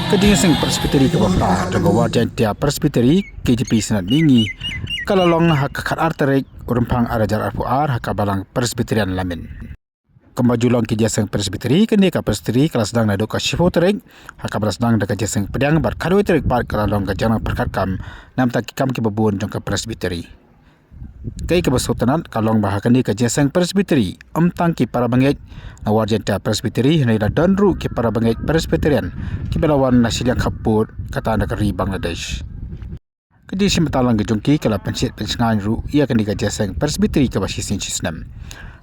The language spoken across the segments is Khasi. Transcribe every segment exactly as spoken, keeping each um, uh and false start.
Ka jingïaseng Presbytery kaba phra jong ka War Jaintia Presbytery, K J P Synod Mihngi, ka la long ha ka khatar tarik u Rymphang arhajar arphew ar ha ka Balang Presbyterian Lamin. Kumba ju long ki jingïaseng Presbytery, kane ka Presbytery ka la sdang naduh ka shiphew tarik ha kaba la sdang da ka jingïaseng pdiang, bad khatwei tarik pat ka la long ka jinglong pyrkhat kam na bynta ki kam kiba bun jong ka Presbytery. Kaei kaba sngewtynnat ka long ba ha kane ka jingïaseng Presbytery ym tang ki para bangeit na War Jaintia Presbytery, hynrei la don ruh ki para bangeit Presbyterian kiba la wan na shiliang khappud, kata na ka ri Bangladesh. Ka jingshim bynta lang ka jong ki ka la pynshit pynshngaiñ ruh ïa kane ka jingïaseng Presbytery kaba shisien shisnem.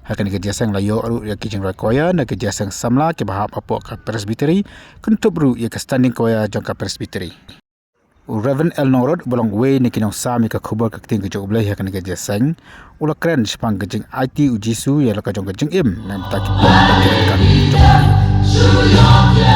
Ha kane ka jingïaseng la ïoh ruh ïa ki jingrwai choir na ka jingïaseng samla kiba hap hapoh ka Presbytery, kynthup ruh ïa ka Standing Choir jong ka Presbytery. U Reverend L Nongrut, uba long uwei na ki nongsam ïa ka khubor ka ktien ka jong U Blei ha kane ka jingïaseng, u la kren shaphang ka jingaiti U Jisu ïa la ka jong ka jingim na ka bynta ki pop bad ki ryngkat jong U Blei.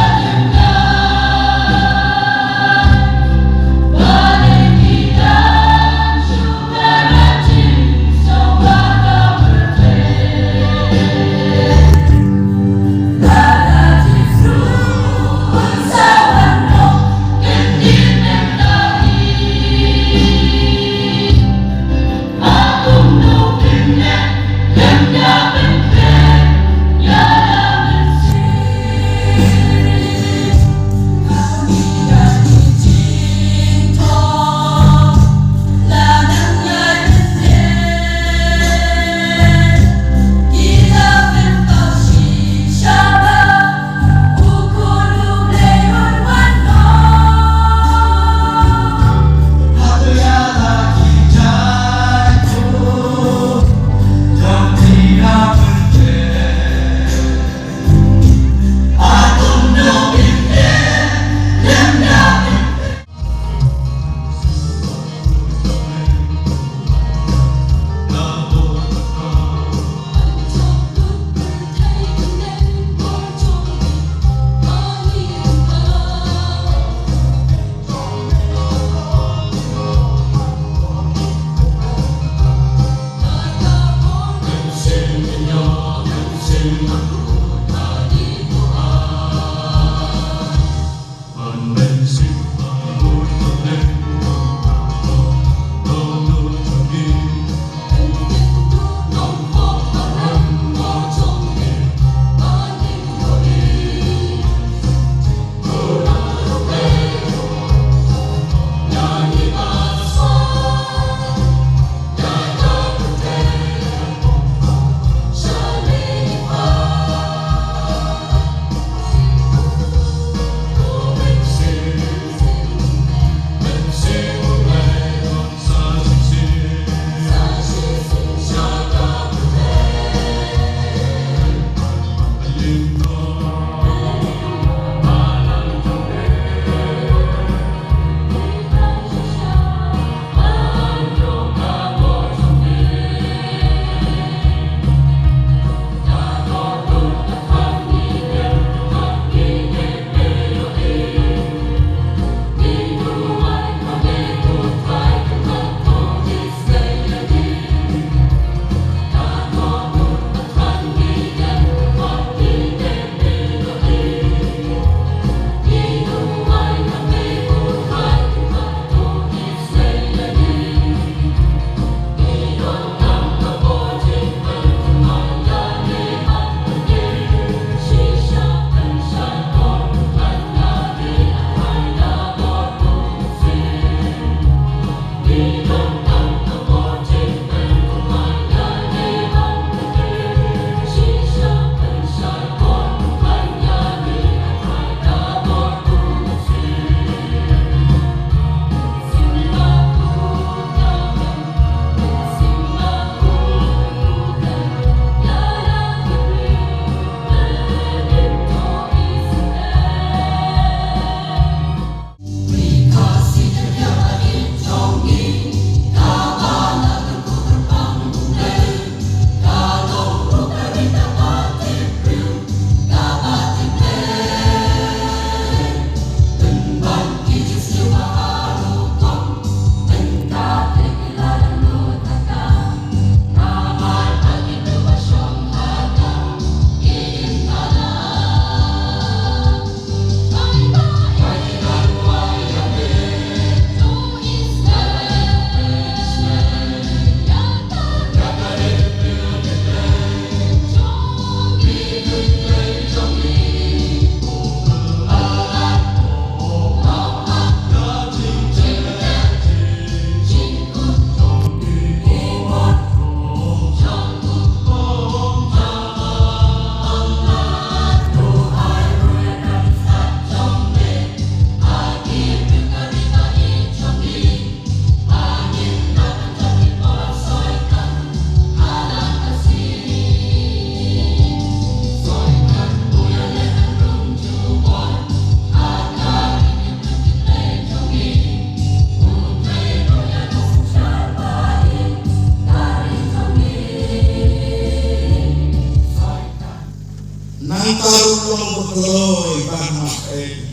kloi ban map ei.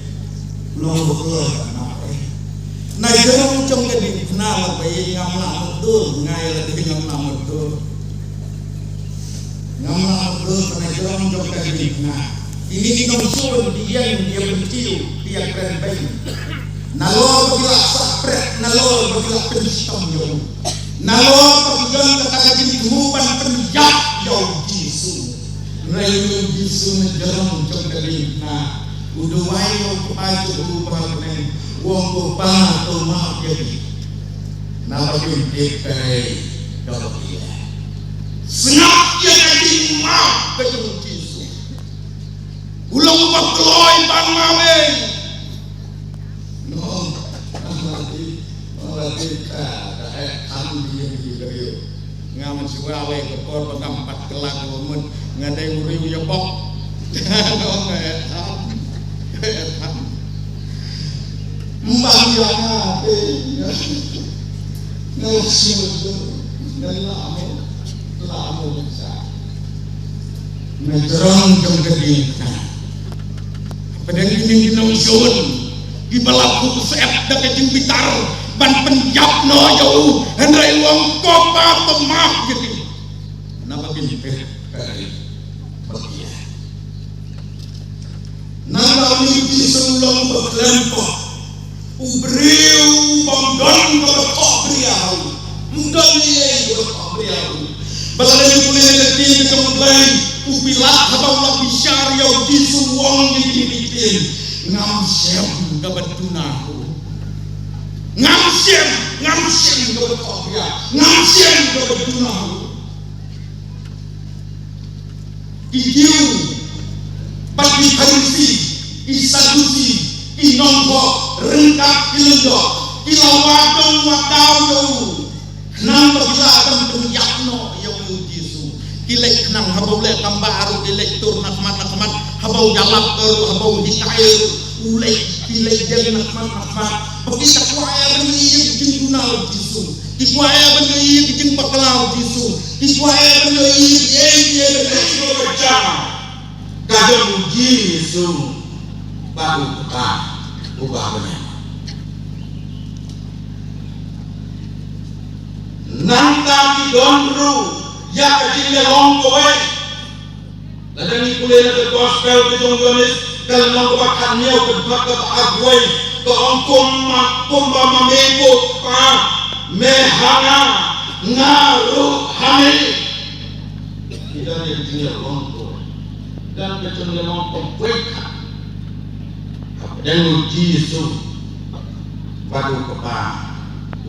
U long uba kloi ban map ei. Na jrong jong ka diengphna la ba ïeit, ngam lah mutdur, nga ïa lade ngam lah mutdur. Ngam lah mutdur na jrong jong ka diengphna. Kine ki nongshun ki ïeng ki ïa pynthiew, ki ïa kren beiñ. Nalor ba ki la sah pret, nalor ba ki la pynshitom ïa u. Nalor ba ki don kata ka jingthmu ban pynïap ïa u Jisu. Hynrei u Jisu na jrong jong ka diengphna u duwai ïa u Kpa jong u ba ha bneng, u ong, Ko Pa, to map ïa ki, naba kim tip kaei kaba ki leh. Sngap ïa ka jingmap ka jong u Jisu. U long uba kloi ban map ei. No. Nga la dei, nga la dei, ah, da eh, kham dei, dei, dei, dei. Nga mynshuwa wei ka por ba ngam pat kylla ka mut nga dei u riew ïa bok. No, nga eh, kham. Nga eh, kham. Mbang ïa nga, eh, nga. Nga la shu, nga la mo, la mo sa. Na jrong jong ka diengphna. Hapdeng kine ki nongshun kiba la phuh syep da ka jingbitar ban pynïap noh ïa u, hynrei u ong, Ko Pa, to map ïa ki, naba kim tip kaei ba ki leh. Nangta une u Jisu u long uba khlem pop. U briew bym don kaba thohbria ha u. Ym don ei ei kaba thohbria ha u. Ba lada ngi pule na ka ktien ka jong U Blei, u Pilat haba u la bishar ïa u Jisu u ong ïa kine ki ktien, ngam shem kaba duna ha u. Ngam shem, ngam shem kaba thohbria, ngam shem kaba duna ha u. Ki Jiw bad ki Pharisi, ki Sadusi, ki nongthoh ryngkat ki lyngdoh, ki la wad dong wad daw ïa u, khnang ba ki lah ban pynïap noh ïa u Jisu. Ki leit khnang, haba u leh tamba ruh ki leit tur na khmat na khmat, haba u ïalap ruh, haba u hikai ruh, u leit, ki leit ïeng na khmat na khmat. Ba kita kwah ïa ban ïohi ïa ka jingduna u Jisu. Ki kwah ïa ban ïohi ïa ka jingbakla u Jisu. Ki kwah ïa ban ïohi ïa ka, ïa ka, ïa ka jong u Jisu bad u Kpa uba ha bneng. Nangta ki don ruh ïa ka jingïalong kawei. Lada ngi pule na ka gospel ka jong u Ïoannis, ka lynnong kaba khathynñiew, ka dkhot kaba arphew wei, ka ong, kumba, kumba ma me ko Kpa, me ha nga, nga ruh ha me. Ki don ïa ka jingïalong kawei. Don ka jingïalong kawei. Hapdeng u Jisu bad u Kpa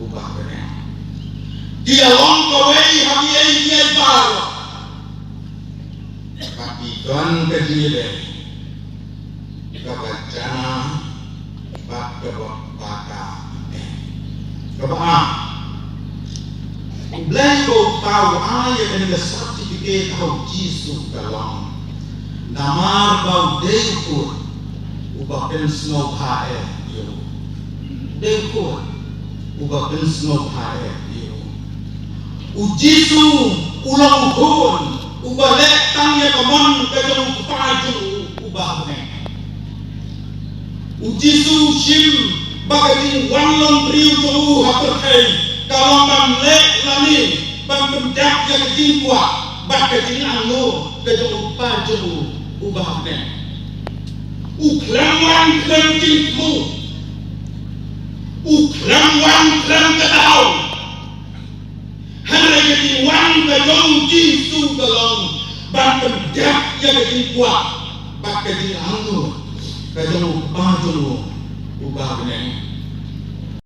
uba ha bneng. Ki ïalong kawei ha kiei kiei baroh. Bad ki don ka jingïadei kaba janai bad kaba paka. Kaba ar, U Blei ba u Kpa u ai ïa kane ka certificate ha u Jisu ka long namar ba u dei u khun uba pynsngewbha eh ïa u. Dei u khun uba pynsngewbha eh ïa u. U Jisu u long u khun uba leh tang ïa ka mon ka jong u Kpa jong u uba ha bneng. U Jisu u shim ba ka jingwan long briew jong u ha pyrthei ka long ban leh lane ban pyndep ïa ka jingkwah bad ka jingangnud ka jong u Kpa jong u uba ha bneng. U khlem wan khlem jingthmu. U khlem wan khlem ka daw. Hynrei ka jingwan ka jong u Jisu ka long ban pyndep ïa ka jingkwah bad ka jingangnud ka jong u Kpa jong u uba ha bneng.